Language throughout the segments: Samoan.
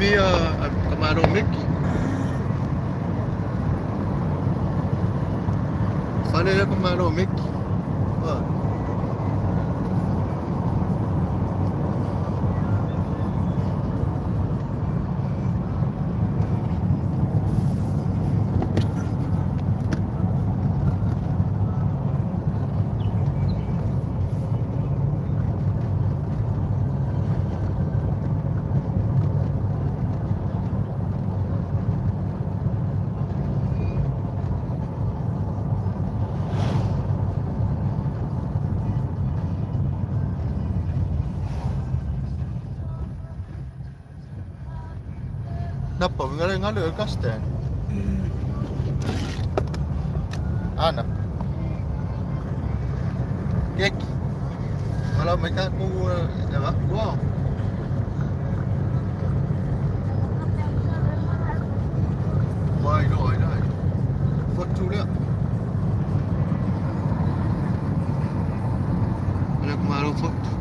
Via ka malo meki. Fale le ka malo meki. Ah. Napa ngale ngale kaste. Ana. Keki. Wala mai ka ku e va ku. Mai no ai nai. Fotu lea. Ala ku malo fotu.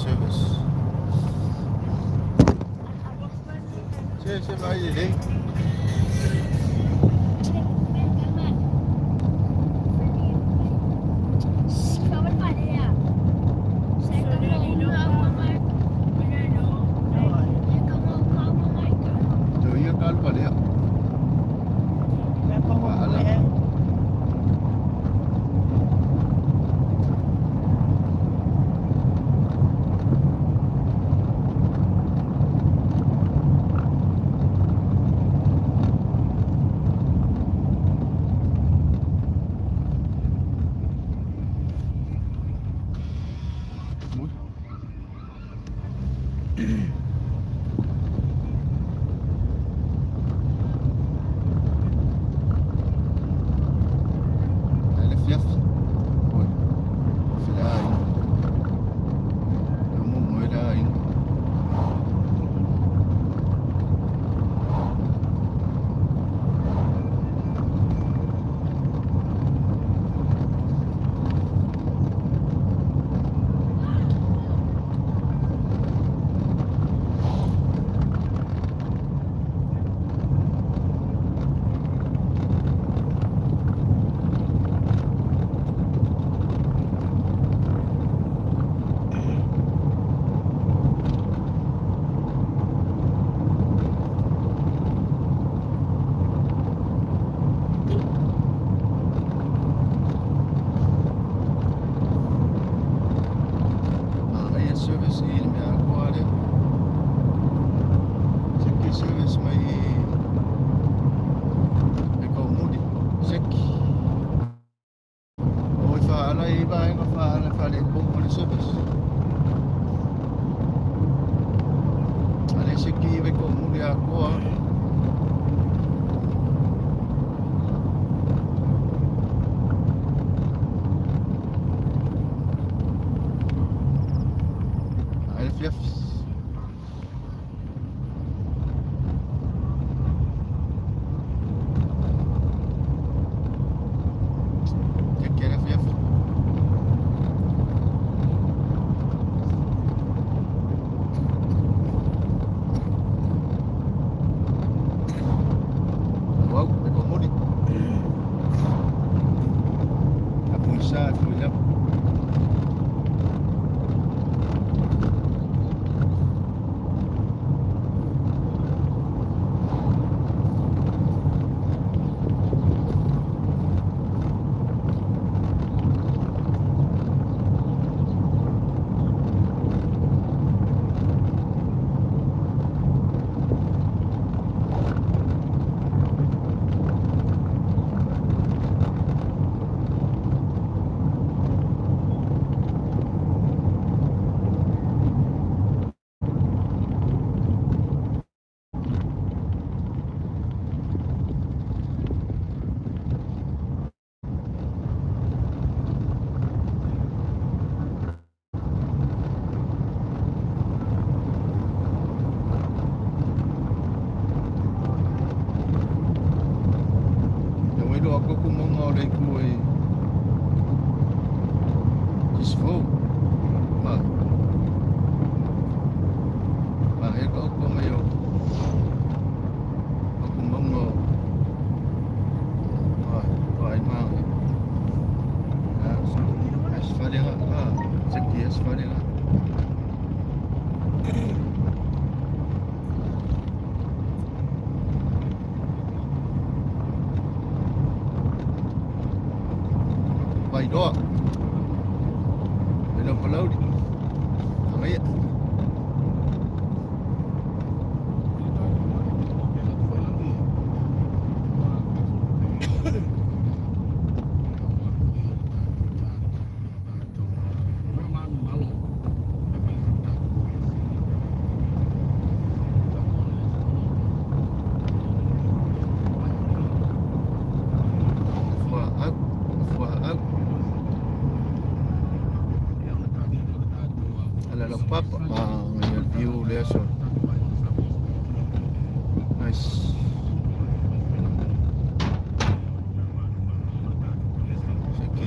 Service. Se se vai lelei. Tu ia ka alu alea. Ala. Mui. Le fiafi. Oi. Fila aiga. E mumu e le aiga. Manaia service i le mea atoa lea. Seki service mai e kaumuli. Seki. O i whaala i vaenga whaala whale komu o le service. Ale seki i vai kaumuli atoa. afiafi. Tiaki le afiafi. Uau, e ko moni. A pulsa, a pulsa. Ia wai loa ko ku maunga o le itu i Sisifo. Ma. Ma he ka uko mai o o ku maunga o ai, ai ma. Asfalenga, ah, seki asfalenga. Vailoa. Vailoa Palauli. Agaia. Fuaau, fuaau. Ala lau papa. Ah, ngaia view le aso. Nice. Seki.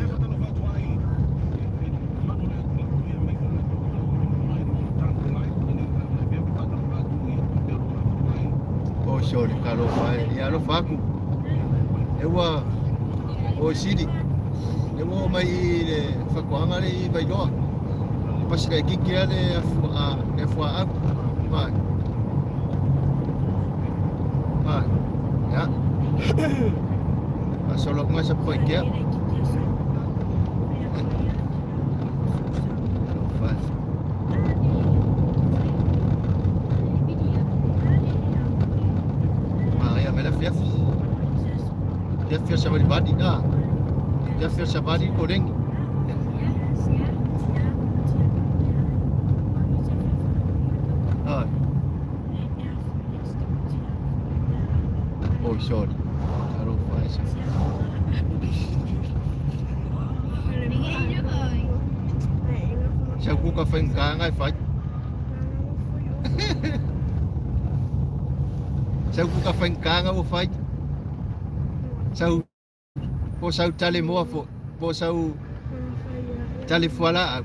O sorry, talofa e. Ia alofa aku. E ua o sili. E ua o mai i le whakoanga le i Vailoa. Pasi le kiki a le a le fua au. Mai. Mai. Ya. A solo nga sa poi kia. Talofa. Maria me la fiafi. Fiafi sa vali na. Fiafi sa vali ko rengi. Ah. Oh, sorry. Talofa e sa. Sa kuka whainga ngai whai. Sau kuka whainga o whai. Sau po sau tale moa fo po sau tale fuala au.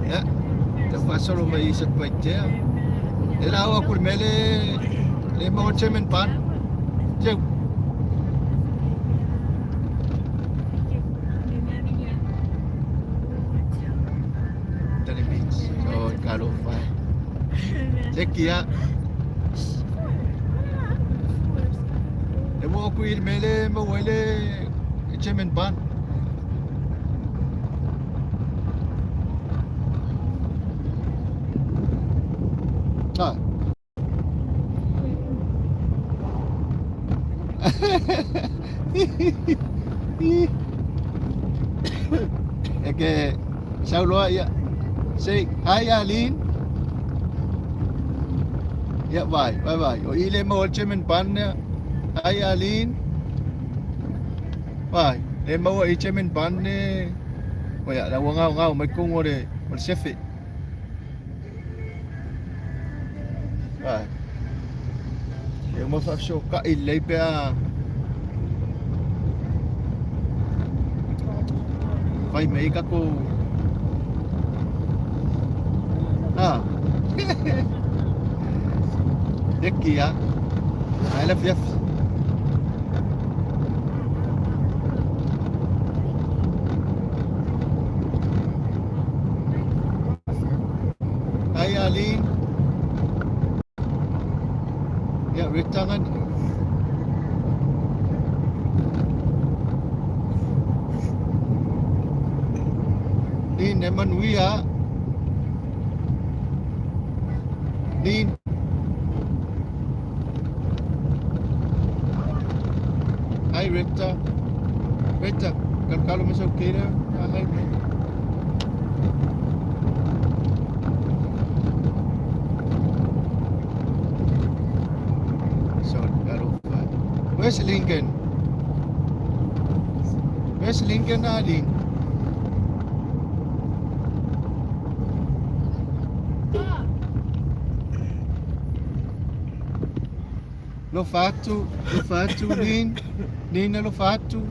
Ia, tau faasolo mai i Satupaitea. E la au aku le mea le le maua chairman pan. Teu. Tale beach. Oh, talofa. Teki ia. E ua aku i le mea le maua ai le chairman pan. Ah. E ke sau loa ia. Say hi, Arlene. Ja, vai, vai, vai. O i le maua le German bun lea. Hi, Arlene. Vai, le maua i German bun le. O ia, la ua ngao ngao mai tonu o le, o le sefe. Vai. E uma faafesootai lelei pe a fai mai ai tatou a eki a ae le afiafi. Hi Arlene. Ya, Rita kan. Lin, e manuia. Lin. Hi Rita. Rita, kalokalo mai sau kira. Hi Rita. Sorry, alofa. Where's Lincoln? Where's Lincoln, Arlene? Lofa atu, lofa atu, Lin. Lin, alofa atu.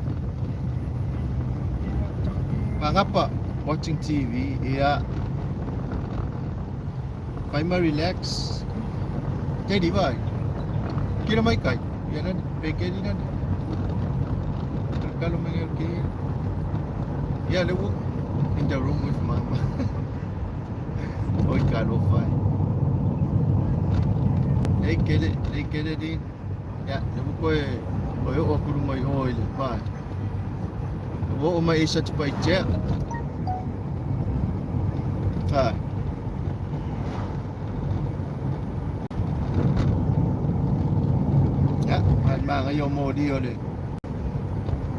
Pangapa, watching TV. Yeah. Fai ma relax. Daddy, vai. Kira mai kai. Ia nani, pe keri nani. Kalo mai ke. Yeah, le in the room with mama. Oi kalo fai. Lei kele, lei kele di. Ya, le koe oi o kuru mai oi le pai. Wo o mai isa pai che. Hai. Ya, man ma nga yo mo di o le.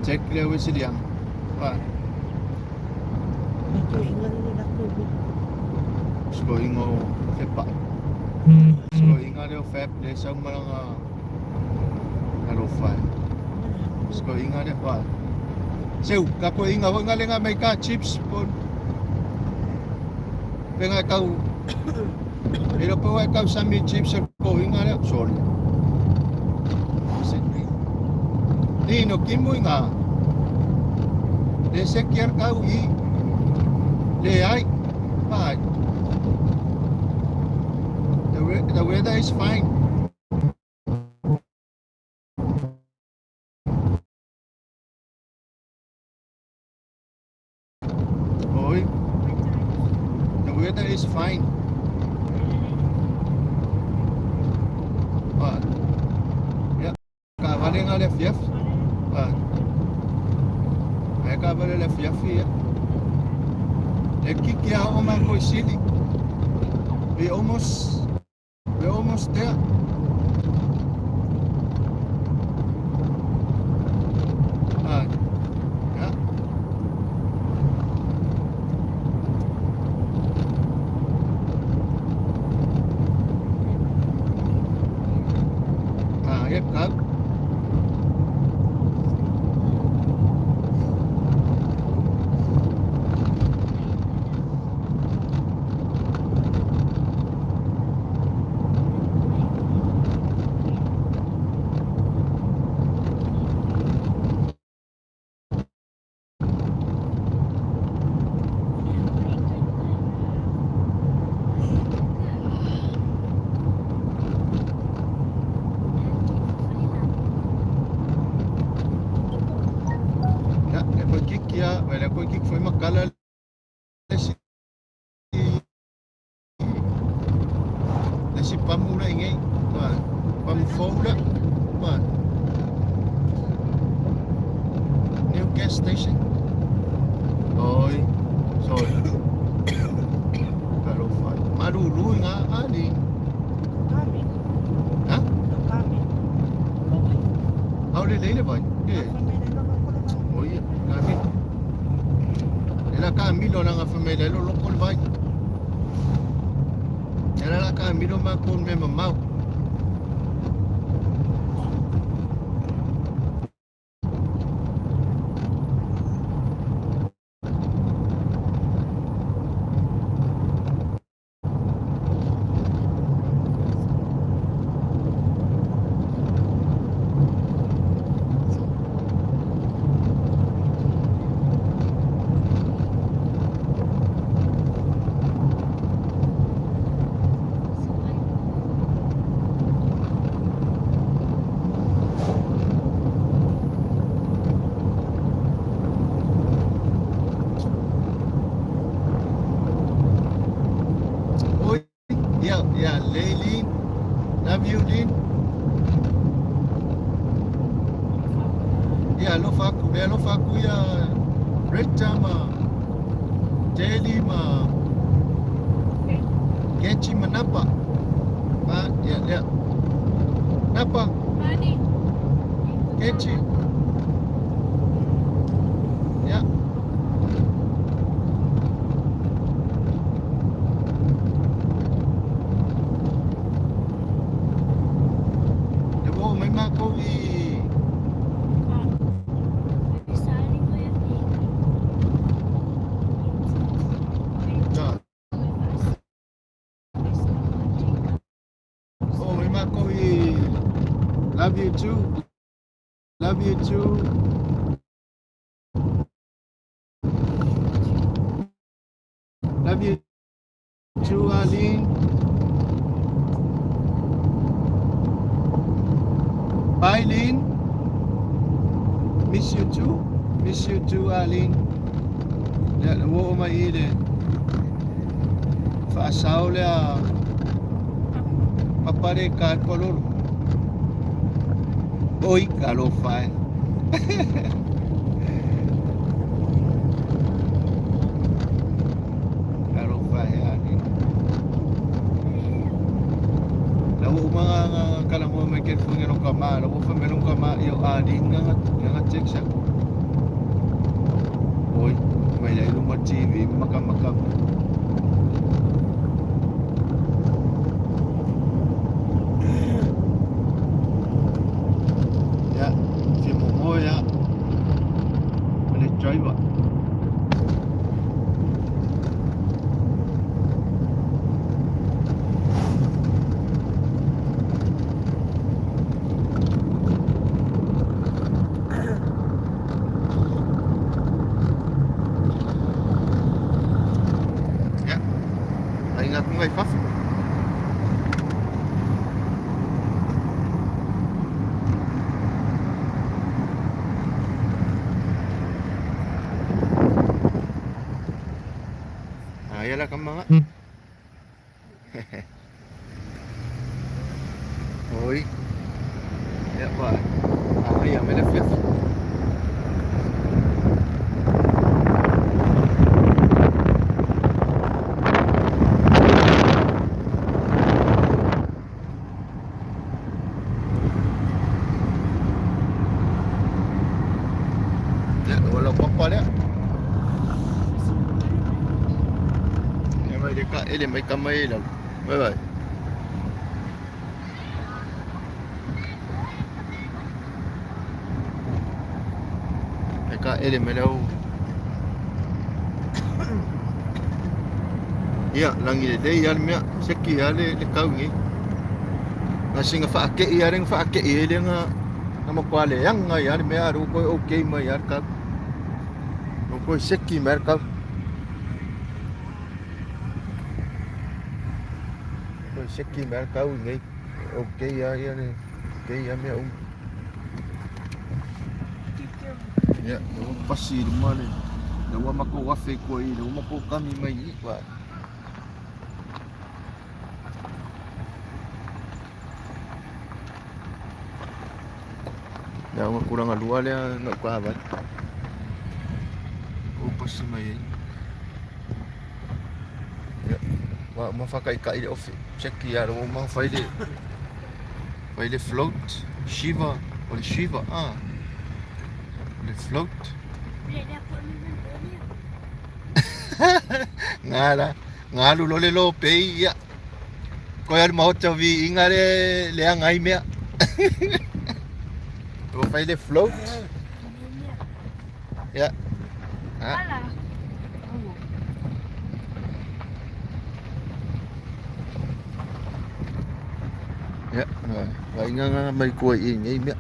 Check le we siliang. Pai. Sko ingo fepa. Sko inga leo fep le sau malanga alofa. Sko inga le pa. Seu, ka ko inga ho inga le nga mai ka chips po. Pe nga kau. Pero po ay kau sami chips ko inga le sorry. Ni no kimu inga. Le se kier kau i. Le ai. Bye. The weather is fine. Oi. The weather is fine. Ah. Ya. Ka vale nga le fief. Ah. Ai ka vale le fief ya. Le kiki a o ma ko sili. We almost there. Ah. Ya. Ah, ya ka. Ya, le ko kiki ya, le ko kiki foi makala le si le si pamu le ngai. Pa pamu fou le. Pa. New gas station. Oi, sorry. Alofa. Malulu nga ali. Kami. Ha? Kami. Au le le vai. Eh. Oi, kami. Le la kami lo nga family lo lokol vai. taamilo makou i le mea mamao. Oi, ia, ia, Leilin. Love you, Lin. Ia, alofa aku, le alofa aku ia Rita ma Daly ma Genchi ma Napa. Ma, ia, lea. Napa, Genchi. Ia. Le ua oo mai makou i Na, oo mai makou i Love you too. Love you too. Love you too, Arlene. Bye, Lynn. Miss you too. Miss you too, Arlene. Lea, le ua oo mai i le faasao lea papa le ka palolo. Oi, talofa e. Talofa e Arlene. La ua uma nga kalagoa mai California long ka ma, la ua fai mai long ka ma ia o Arlene nga nga text aku. Oi, mai la i luma TV makamaka mai. Ia, fia momoe ia ma le driver. Ia, aiga atu ngai fafo. Aia la kama nga. Oi. Ia pa. Aia me le fiafi. Ia, ua lau papa lea. Ia mai le ka ele mai ka mai lau. Bye bye. E ka ele mai lau. Ia, lagi lelei lava le mea, seki lava le le kau nei. Na singa faakei lava le na faakei ai lea na na matua leaga ai lava le mea a lea ua toe okay mai lava le kau. Ua toe seki mai lava le kau. Toe seki mai lava le kau i nei. Okay lava ia le okay lava mea uma. Ia, lea ua pasi i luma le lea ua matou afe i tua i lea ua matou kami mai i i. Lea ua tulaga lua lea na ou taavale. Ua pasi mai ai. Ia, ua uma faataitai le ofe. Seki lava ua uma fai le fai le float. Shiva, o le Shiva, ah. O le float. Nga la, nga alu loa le lopei, ia. Koe alu maota o viiga le leaga ai mea. Ua fai le float. Ia. Ha. Ia, vaaiga nga mai kua i nei mea.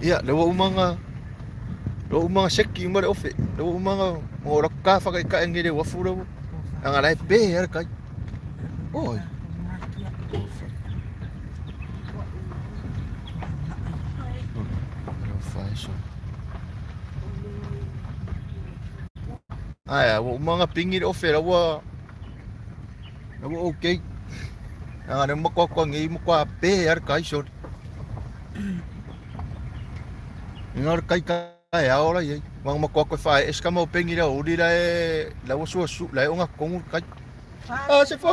Ia, le ua uma nga le ua uma nga seki uma le ofe. Le ua uma nga o la ka whakaikae ngi le wafu le anga lai pe ara kai. Oi. Aia, ua uma nga pingi le ofe la ua la ua okay. Anga le makoakoa ngi makoa pe ara kai sori. Inga o kai ka e aola i ai. Wanga makoa koe whae e skama o pengi la uri la e la ua sua su la e onga kongu kai. Ah, se fo.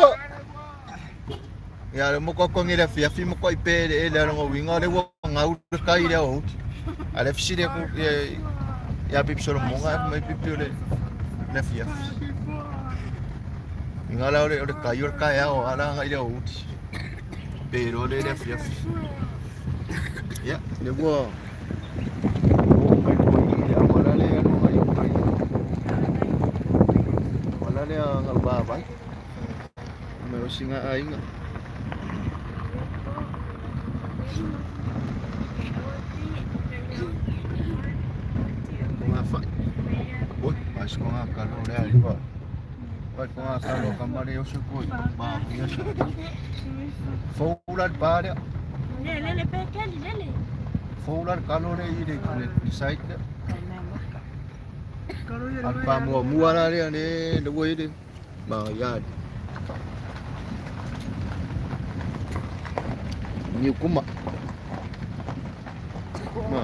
Ia le makoa koe ngi la fia fi makoa i pe le e le rongo winga le ua ngau le kai le o uti. A le fisiri aku ia ia pipi solo monga e mai pipi o le le fia. Inga la o le kai o le kai ao ala ngai le o uti. Pero le le fia. Ia, le ua o mai ko i le wala le anu ai ai. Wala le nga ba vai. Me o singa ainga. Ko ngā whai. Oi, ai ko ngā kalo le ai wa. Ai ko ngā kalo ka mare o su koi. Ma ia su. Foula le pa lea. Lele, lele, pe keli, lele. Foula le kalo le i le le site lea. Al pa mua mua la lea le le ua i le. Ma ia. Niu kuma. Ma.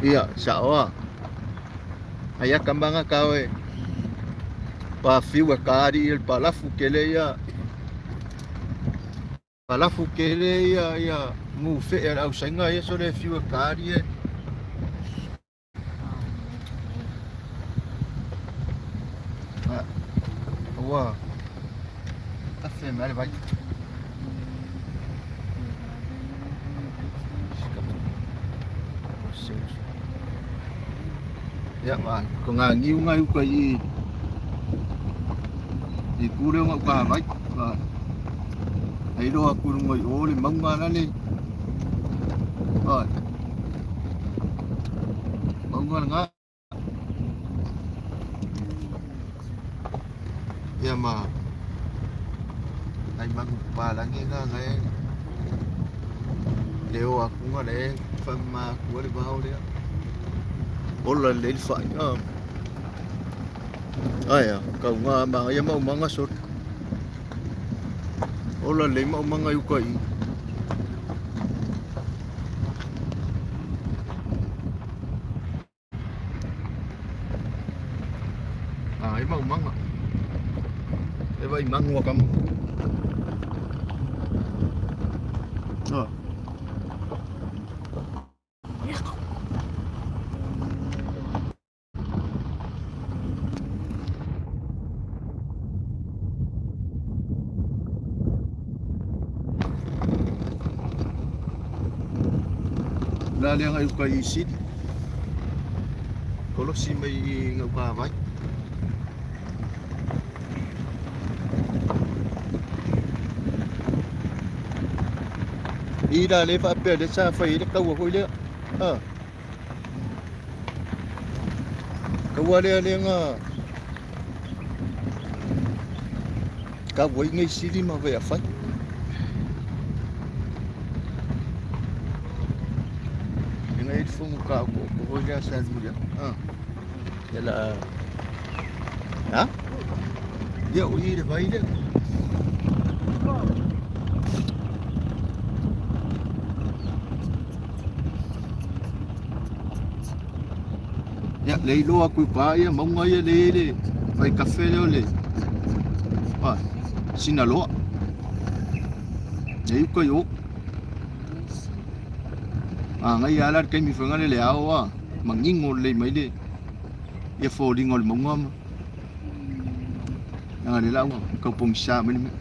Ia, sa'o a. Aia kambanga ka oe. Pa fiu e ka ari i le palafu kele ia. Palafu kele ia ia ngu fe e au sainga ia so le fiu e ka ari e. Ah. Ua. Afe me ale vai. Ia, ma, ko ngā niu ngai uka i i kūreo ngā uka vai. Ma, hei roa ku runga i ō le maunga ana le. Ai. Maunga ngā. Ia ma ai mangu palangi nga ngai leo aku nga le fa ma ku le vao le ola le le fa a ai a ka nga ma ia mau manga so ola le mau manga uka i A e mau manga. E vai mangu a kama. Ah. La le ngai uka i sili. Kolosi mai i ngau ka vai. I la le faapea le sa fai le kaua foi lea. Ah. Kaua lea le nga kaua i ngai sili ma vea fai. E ngai fungu ka ko ko hoi lea sa lu Ah. Ia la Ha? Ia o i le vai lea. Ia, le iloa aku i pa ia, maunga ia le le fai kafe lea o le ah, Sinaloa. Le uka i o. Magaia lava la le taimi foi lea le ao a manino lelei mai le ia foliga o le mauga ma leaga o lea la ua tau pogisa mai le mea.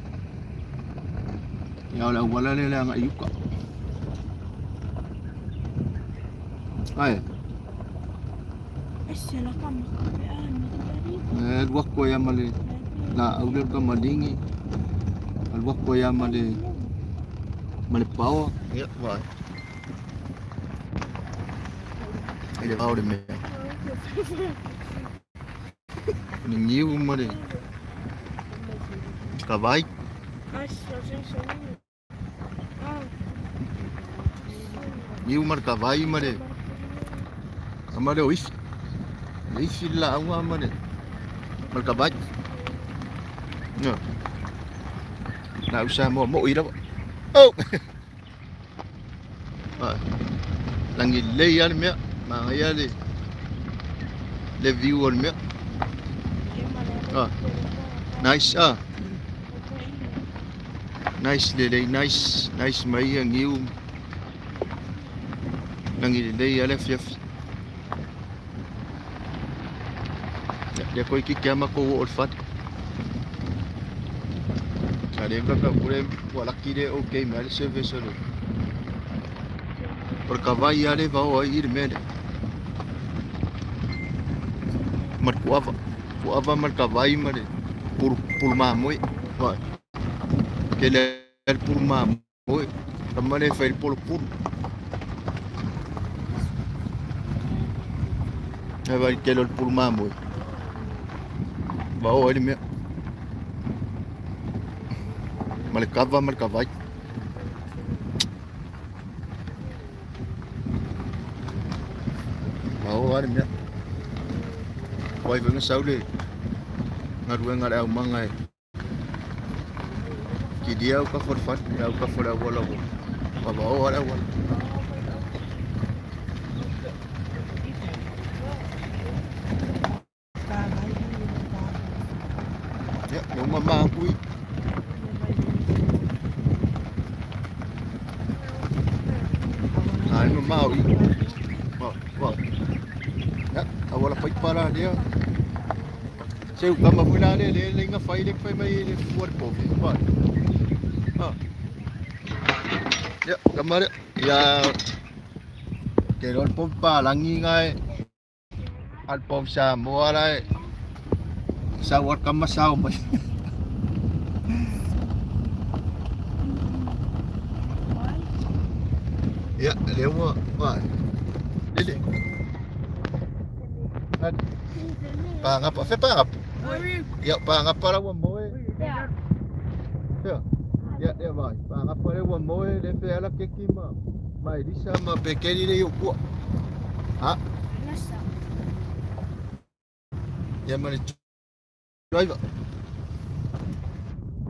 Ia o le auala lea le agai i uta. Ae. Ese la kama pe a ni E alu atu ai lava ma le laau lea o le tamaligi, alu atu ai lava ma le ma le paoa. Ia, vaai. I le vao o le mea. O le niu ma le kavai. Niu ma le kavai ma le ma le o ifi. Le ifi le laauga ma le ma le kavai. Ia. Laau Samoa moi lava. Oh! Lagi lelei lava le mea, manaia le le view o le mea. Ah, nice ah. Nice lelei, nice, nice mai ia niu. Lagi lelei lava le afiafi. Lea toeitiiti lava matou oo i le fale. A lea faapea atu le ua laki le okay mai le service o le o le kavai lava lea e vaoa ai i i le mea lea. Ma le puava, puava ma le kavai ma le pulu pulu mamoe. Vaai. Tele le pulu mamoe. Tama lea e fai le polopulu. Ae vaai tele o le pulu mamoe. Vaoa ai le mea. Ma le kava ma le kavai. Vaoa le mea. Wai foi na sau le galuega a le aumaga e Kilia au kafa o le fale, au kafa o le auala ua vavaoa le auala. Ia, lea ua mama atu i. Ai mamao i. Wa, wa. Ia, auala paipa la lea. Seu kama foi la lea lea lenga fai le fai mai le fua le povi. Wa. Ah. Ia, kama lea. Ia, ke iloa le povi palagi na e. A le povi Samoa la e. Sau a le kama sao mai. Ia, lea ua, wa. Lele. Pagapa, fe pagapa. Ia, pagapa la ua moe. Ia, ia, ia vai. Pagapa le ua moe le fe ala keki ma ma Elisa ma Pekeli le i kua. Ha? Ia ma le driver.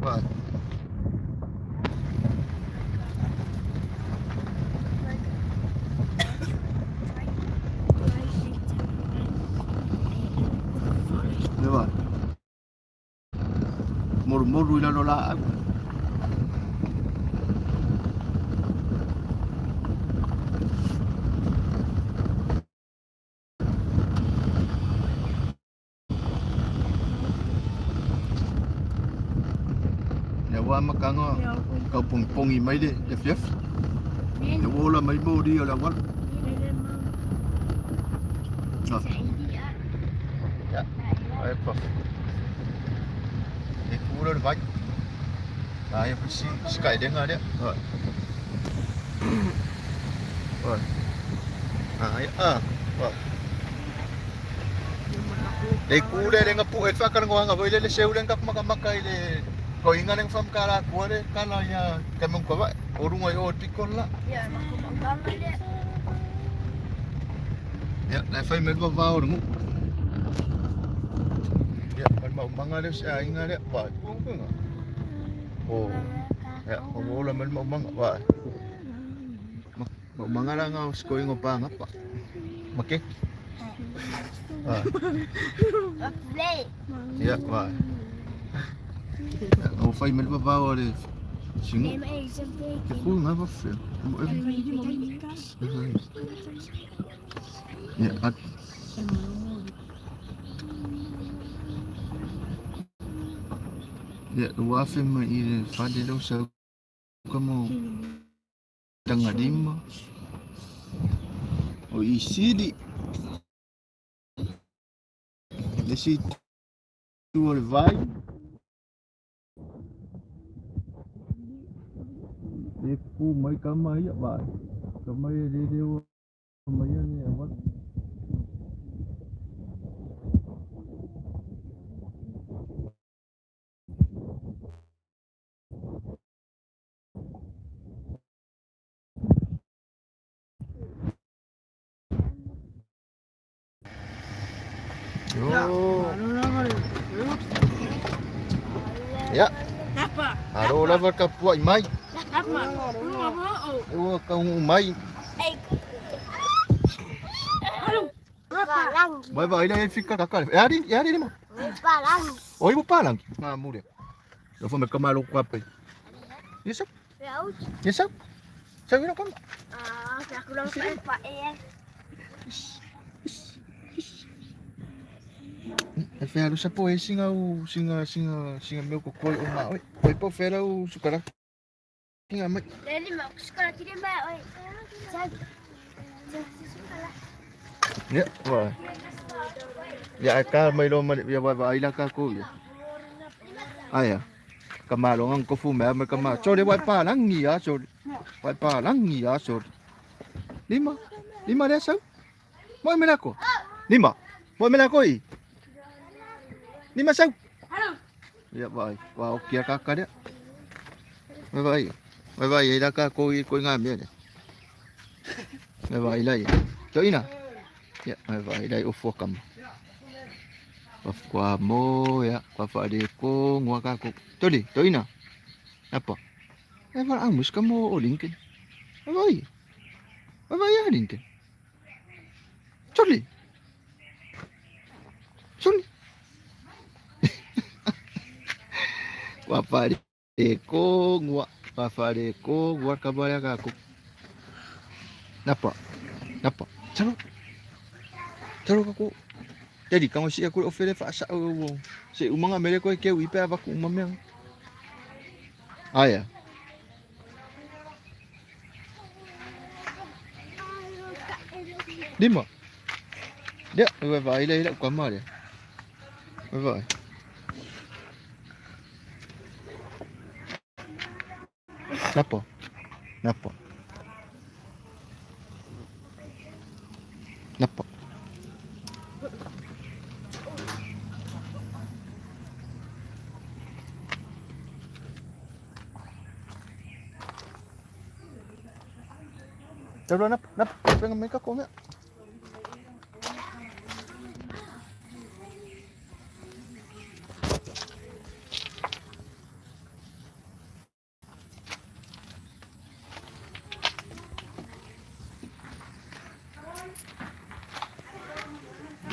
Vai. Ia vai. Morumolu i lalo laau. Lea ua amataga tau pongipongi mai le afiafi. Lea ua ola mai moli o le auala. Ia, ai pa. E ku lea le vai. Aia foi si skylenga lea. Oi. Aia, ah. Le ku le le ngapu e whakalongoanga foi le le seu le ngapu makamaka i le koinga le whamkara kua le kala ia ka mong ka vai o runga i o piko la. Ia, na whai me vavao le ngu. Ia, ma le maumanga le se ainga le vai. Kunga. O. Ia, o ola me le maumanga vai. Maumanga la nga o skoingo pa ngapa. Make. Ah. Ia, vai. O whai me le vavao le singu. Te ku nga va fe. Ia, a Ia, 2000 ma i le fale lau sau ka mo tagalima. O i sili. Le si tu o le vai. E ku mai ka mai ia vai. Ka mai e le le o mai ia le awa. Yo. Ia. Alo lava ka puai mai. E ua ka uu mai. Vai vai ila e fika ka E ari e ari lima. Oi mo palangi. Ma mure. Lo fo me kama lo kwa pe. Yesa. Yesa. Sa wina kama. E fea lo sapo e singa u singa singa singa meu kokoi o ma oi. Oi po fera u sukara. Singa mai. Ya, wah. Ya ka mai lo mai ya wa vai la ka ko ya. Aya. Ka ma lo ngang ko fu me me ka ma. Cho le wai pa lang ya cho. Wai pa lang ya cho. Lima. Lima le sau. Moi me la ko. Lima. Moi me la ko i. Lima sau. Ya vai. Wa o kia ka ka le. Vai vai. Vai vai la ka ko i ko nga me le. Vai vai la i. Cho ina. Ya, vai vai la o fo kam. Wa kwa mo ya, kwa fa de ko ngwa ka ko. Toli, to ina. Apa? E va a muska mo o linken. Vai. Vai vai ya linken. Toli. Toli. Kwa fa de ko ngwa, kwa fa de ko ngwa ka ba ya ka ko. Napa. Napa. Talo. Talo ka ko. Daddy, kang si aku ofere fa sa o se umanga mere ko ke ui pe ava ku umamea. Aya. Lima. Ya, vai vai le la kwa ma le. Vai vai. Napa. Napa. Napa. Talo napa, napa. Penga me ka ko me.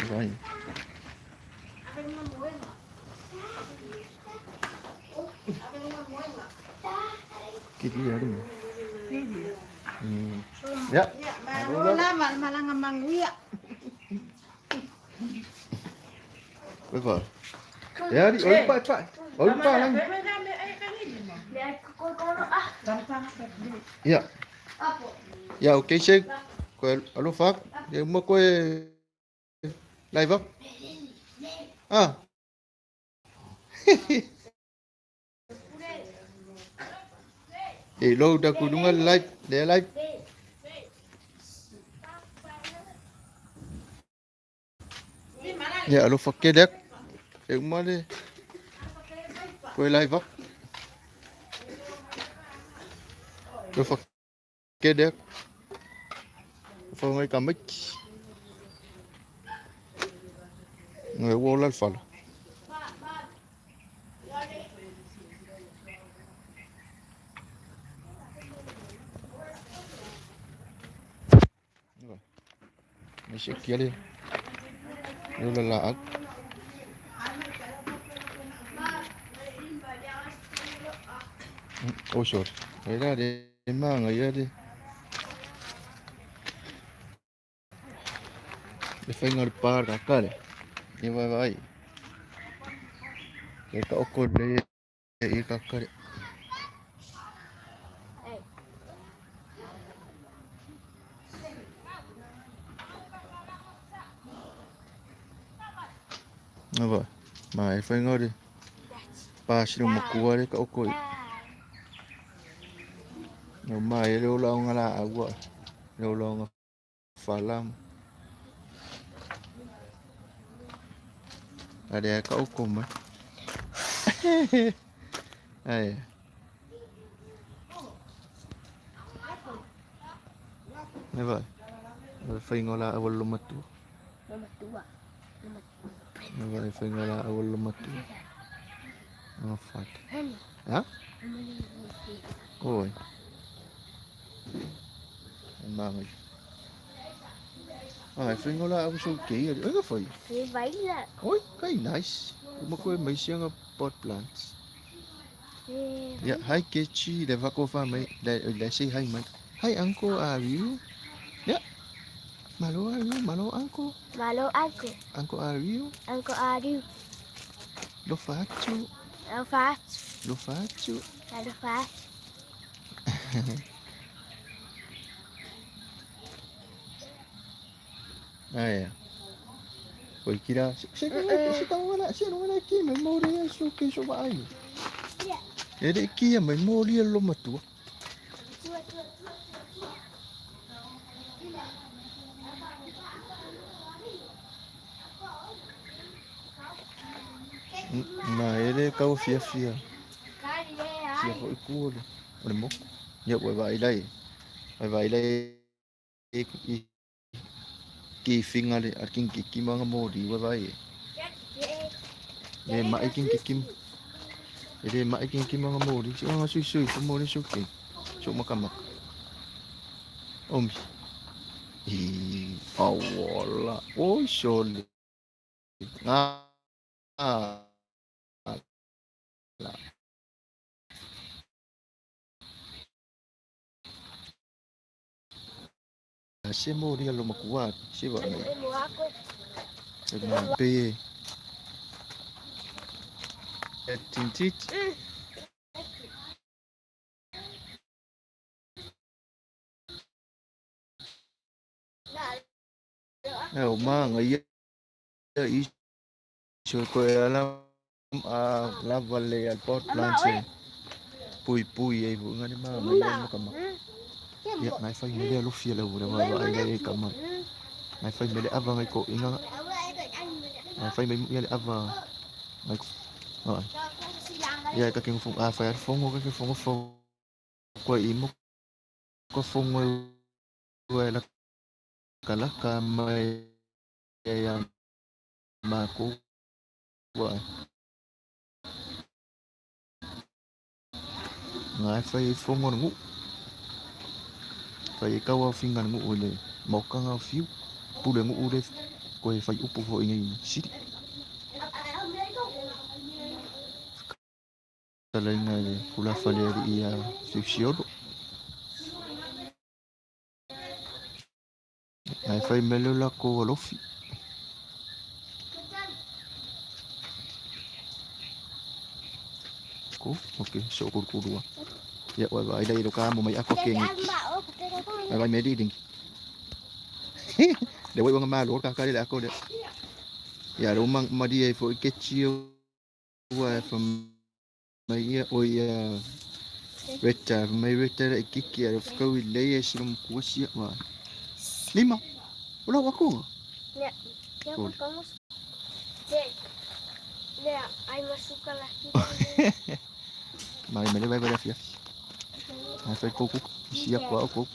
Vai. Kiri ya ni. Ya. Malo la malanga manguia. Vai vai. Ya di oi pa pa. Oi pa lang. Ya. Ya okay se. Ko alo fa. Ya mo ko live up. Ah. E lo da ku lunga live, le live. Ya alo fa ke dek. E mo le. Ko live up. Lo fa ke dek. Fa ngai ka mic. Ngai wo la fa. Ni se kia le. Lo la la ak. Oh sure. Ngai la de ma ngai ya de. Le faiga o le pa le kaka le. Ia vaevaai. E ka oko le i kaka le. Vai. Ma e faiga o le pa sila makua le ka oko i. No ma e le ola o ngala aua. Le ola o nga fala. Ale ka oko mai. Ai. Ne vai. Le faiga o la aua lo matua. Ne vai faiga la aua lo matua. Oh fuck. Ha? Oi. Mama. Ai, faiga la aua so ke. Oi ka fai. Oi, kai nice. Uma koe mai sianga pot plants. Yeah, hi Kechi, le va ko fa mai. Le say hi mai. Hi uncle, are you? Yeah. Malo are you? Malo uncle? Malo uncle. Uncle are you? Uncle are you? Lo faccio. Lo faccio. Lo faccio. Lo faccio. Ai. Oi kira, se se ka wala, se no wala ki me mori so ke so ba ai. E le ki mai mori lo matua. Ma ele kau fia fia. Fia hoi ku le. O le mo. Ia ua vai lai. Vai vai lai i ki finga le ar king ki ki manga mori ua vai. Le mai king ki kim. Le mai king ki manga mori. Si nga sui sui fo mori so ke. So maka maka. Omi. I awala. Oi sole. Ah. La. Se mori lo makua se va mai. Ma pe. Tintit. O ma ngai i so ko ala a la vale al pot plant se. Pui pui e bu ngani ma ma ma kama. Ia ngai fai mele lo fia le ura wa ai le kama. Ngai fai mele ava ngai ko inga. Ngai fai mele ia le ava ngai ko. Ia ka king fong a fai fong ka king fong fong ko i mo ko fong wa la kala ka mai ia ma ko wa. Ngai fai fong ngu. Fai kau au finga ngu le mauka ngau fiu pule ngu le koe fai upu fo ingai siri. Tala inga le kula fale ari ia fiu siolo. Ngai fai mele la ko alofi. Ko, okay, so kurkurua. Ia wa vai dai lo ka mo mai ako kengi. Vai vai me di ding. Le wai wanga malo ka ka le ako le. Ia ro mang ma di e fo ke chi wa from mai ia o ia reta mai reta e kiki a fo i le e sirum ku sia wa. Lima. Ola wa ko. Ya, ya vamos. Le ai masuka la ki. Mai me le vai vai fia. Ai fai koko sia ko ko.